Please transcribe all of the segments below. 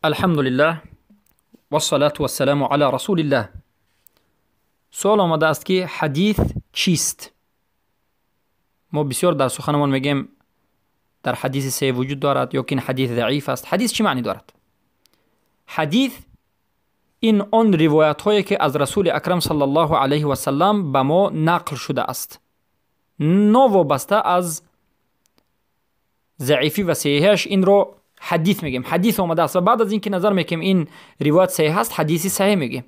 Алҳамдулиллаҳ вассалату вассаламу ала расулиллаҳ. Суол омадааст, ки ҳадис чист? Мо бисёр дар суханамон мегӯем, дар ҳадиси саҳеҳ вуҷуд дорад ё ки ин ҳадис заиф аст. Ҳадис чӣ маънӣ дорад? Ҳадис ин он ривоятҳое, ки аз Расули Акрам саллаллоҳу алайҳи васаллам ба мо нақл шудааст, новобаста аз заифӣ ва саҳеҳаш, инро ҳадис мегӯем. Ҳадис омадааст ва баъд аз ин ки назар мекунем, ин ривоят саҳеҳ аст, ҳадиси саҳеҳ мегӯем,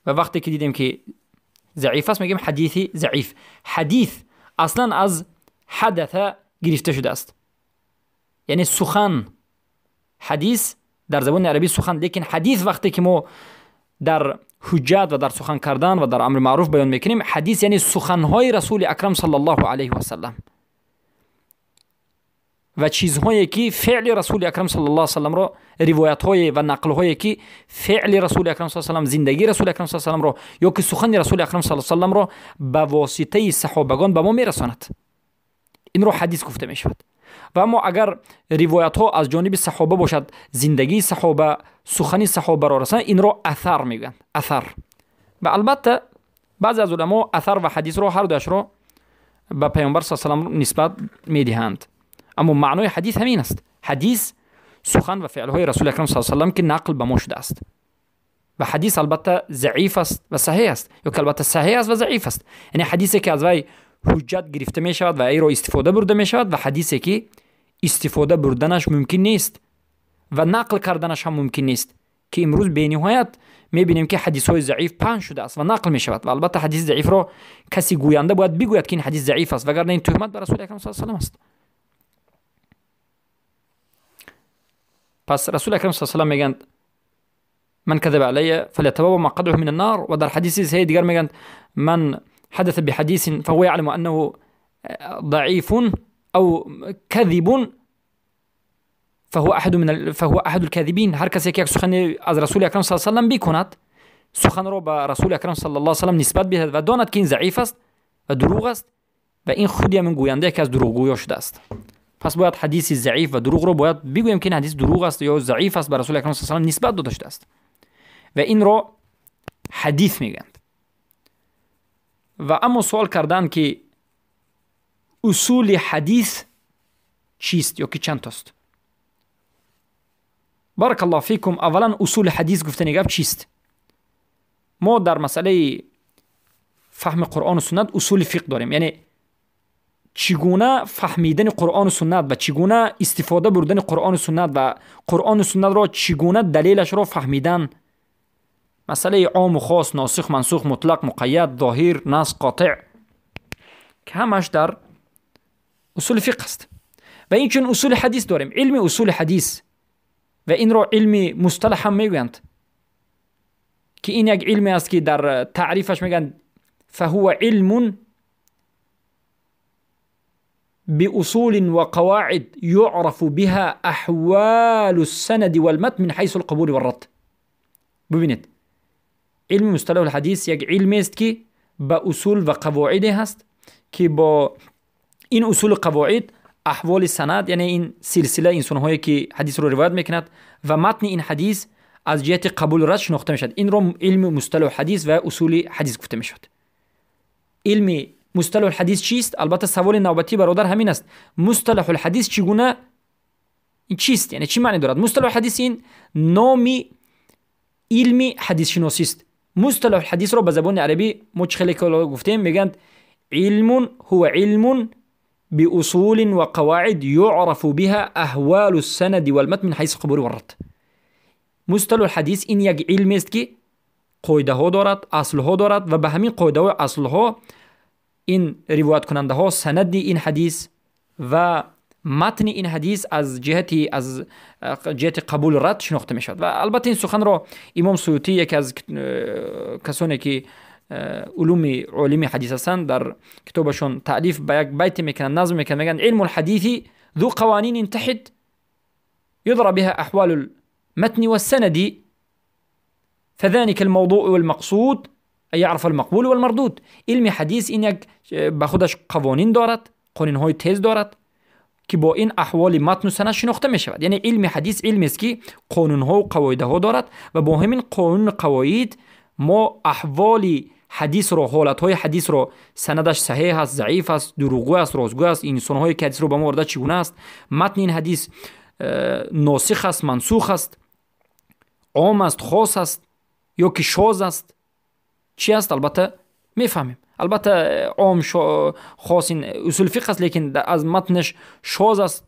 ва вақте ки дидем, ки заиф аст, мегӯем ҳадиси заиф. Ҳадис аслан аз ҳадата гирифта шудааст, яъне сухан. Ҳадис дар забони арабӣ сухан, лекин ҳадис вақте ки мо дар ҳуҷҷат ва дар сухан кардан ва дар амри маъруф баён мекунем, ҳадис яъне суханҳои Расули Акрам саллаллоҳу алайҳи васаллам ва чизҳое, ки феъли Расули Акрам саллаллоҳу салламро, ривоятҳое ва нақлҳое, ки феъли Расули Акрам саллам, зиндагии Расули Акрам салламро ё ки сухани Расули Акрам салламро ба воситаи саҳобагон ба мо мерасонад, инро ҳадис гуфта мешавад. Ва аммо агар ривоятҳо аз ҷониби саҳоба бошад, зиндагии саҳоба, сухани саҳобаро расонад, инро асар мегӯянд, асар. Ва албатта баъзе аз уламо асар ва ҳадисро ҳар дуяшро ба Паёмбар са салам нисбат медиҳанд, аммо маънои ҳадис ҳамин аст: ҳадис сухан ва феълҳои Расули Акрам са салам, ки нақл ба мо шудааст. Ва ҳадис албатта заиф аст ва саҳеҳ аст, ё ки албатта саҳеҳ аст ва заиф аст, яъне ҳадисе, ки аз вай ҳуҷҷат гирифта мешавад ва айро истифода бурда мешавад, ва ҳадисе, ки истифода бурданаш мумкин нест ва нақл карданаш ҳам мумкин нест, ки имрӯз бениҳоят мебинем, ки ҳадисҳои заиф паҳн шудааст ва нақл мешавад. Ва албатта ҳадиси заифро каси гӯянда бояд бигӯяд, ки ин ҳадис заиф аст, вагарна ин туҳмат ба Расули Акрам са салам аст. Пас Расули Акрам са салам мегӯянд: «من كذب علي فليتبوأ مقعده من النار». Ва дар ҳадиси саҳеҳи дигар мегӯянд: «من حدث بحديث فهو يعلم أنه ضعيف أو كذب فهو أحد الكاذبين». Ҳар касе ки як сухане аз Расули Акрам са салам бикунад, суханро ба Расули Акрам саллаллоҳу салам нисбат бидиҳад ва донад, ки ин заиф аст ва дурӯғ аст, ва ин худи ҳамин гӯянда яке аз дурӯғгӯё шудааст. Пас бояд ҳадиси заиф ва дурӯғро бояд бигӯем, ки ин ҳадис дурӯғ аст ё заиф аст, ба Расули Акрам са салам нисбат дода шудааст, ва инро ҳадис мегӯянд. Ва аммо суол карданд, ки усули ҳадис чист ё ки чанд тост? Баракаллоҳу фикум. Аввалан, усули ҳадис гуфтани гап чист? Мо дар масъалаи фаҳми Қуръону суннат усули фиқҳ дорем, яъне чӣ гуна фаҳмидани Қуръону суннат ва чӣ гуна истифода бурдани Қуръону суннат ва Қуръону суннатро чӣ гуна далелашро фаҳмидан, масъалаи ому хос, носих, мансух, мутлақ, муқайяд, зоҳир, нас, қотеъ, ки ҳамаш дар усули фиқҳ аст. Ва инчунин усули ҳадис дорем, илми усули ҳадис, ва инро илми мусталаҳ ҳам мегӯянд, ки ин як илме аст, ки дар таърифаш мегӯянд: فهو علم بأصول وقواعد يعرف بها أحوال السند والمتن من حيث القبول والرد. ببینید، علم مصطلح الحدیث یک علمی است که با اصول و قواعد هست، که با این اصول و قواعد احوال سند، یعنی این سلسله انسان‌هایی که حدیث رو روایت میکند، و متن این حدیث از جهت قبول و رد شناخته میشد. این رو علم مصطلح الحدیث و اصول حدیث گفته میشد. علم مصطلح الحدیث چیست؟ البته سوال نوبتی برادر همین است: مصطلح الحدیث چگونه، این چیست، یعنی چی معنی دارد؟ مصطلح الحدیث این نامی علمی حدیث شناسی است. مصطلح الحدیث رو به زبان عربی ما چه خیلی گفتیم، میگن علم هو علم بأصول وقواعد يعرف بها أهوال السند والمتن من حيث القبول والرد. مصطلح الحدیث این یک علم است که قاعده ها دارد، اصل ها دارد، و به همین قاعده و اصل ها این روایت کننده ها، سند این حدیث و متن این حدیث از جهت قبول رد شناخته می شود. و البته این سخن را امام سیوطی، یکی از کسانی که علوم علمی حدیث هستند، در کتابشون تألیف به یک بیت میکنن، نظم میکنن، میگن: علم الحديث ذو قوانين تحد يدرى بها أحوال المتن والسند، فذلك الموضوع والمقصود أن يعرف المقبول والمردود. علم حدیث این یک به خودش قوانین دارد، قوانین های تیز دارد. ки бо ин аҳволи матну санад шинохта мешавад. Яъне илми ҳадис илмест, ки қонунҳову қавоидаҳо дорад ва бо ҳамин қонуну қавоид мо аҳволи ҳадисро, ҳолатҳои ҳадисро, санадаш саҳеҳ аст, заиф аст, дурӯғгӯ аст, ростгӯ аст, инсонҳое ки ҳадисро ба мо оварда чӣ гуна аст, матни ин ҳадис носих аст, мансух аст, ом аст, хос аст ё ки шоз аст, чӣ аст, албатта мефаҳмем. Албатта ом хос ин усули фиқҳ аст, лекин аз матнаш шоз аст,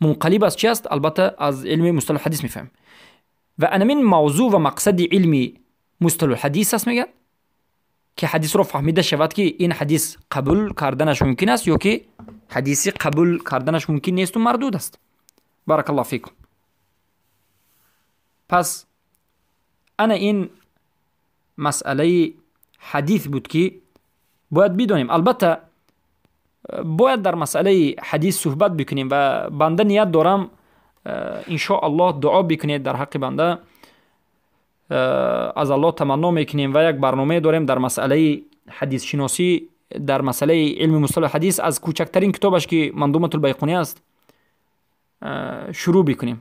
мунқалиб аст, чӣ аст, албатта аз илми мусталаҳ ҳадис мефаҳмем. Ва анамин мавзӯъ ва мақсади илми мусталаҳ ҳадис аст, мегӯяд, ки ҳадисро фаҳмида шавад, ки ин ҳадис қабул карданаш мумкин аст ё ки ҳадиси қабул карданаш мумкин несту мардуд аст. Баракаллоҳу фикум. Пас ана ин масъалаи ҳадис буд, ки бояд бидонем. Албатта бояд дар масъалаи ҳадис суҳбат бикунем ва банда ният дорам, иншоаллоҳ, дуо бикунед дар ҳаққи банда, аз Аллоҳ таманно мекунем ва як барномае дорем дар масъалаи ҳадисшиносӣ, дар масъалаи илми мусталаҳ ҳадис, аз кӯчактарин китобаш, ки Мандуматул Байқунӣ аст, шурӯъ бикунем.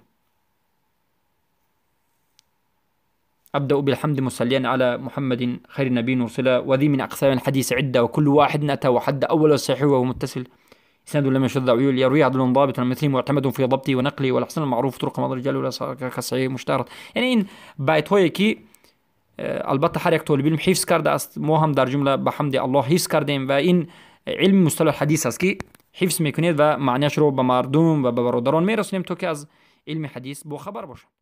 أبدأ بالحمد مصليا على محمد خير النبي أرسل وذي من أقسام الحديث عدة وكل واحد أتى وحد أول الصحيح وهو متصل إسناد لم يشذ عيول يروي عدل ضابط مثله معتمد في ضبطه ونقله والأحسن المعروف طرق مضى الرجال ولا كصحيح مشترط. یعنی این بیت هایی که البته هر یک طالب علم حفظ کرده است، ما هم در جمله به حمد الله حفظ کردیم و این علم مصطلح حدیث است که حفظ میکنید و معنیش رو به مردم و به برادران میرسونیم تا که از علم حدیث با خبر باشند.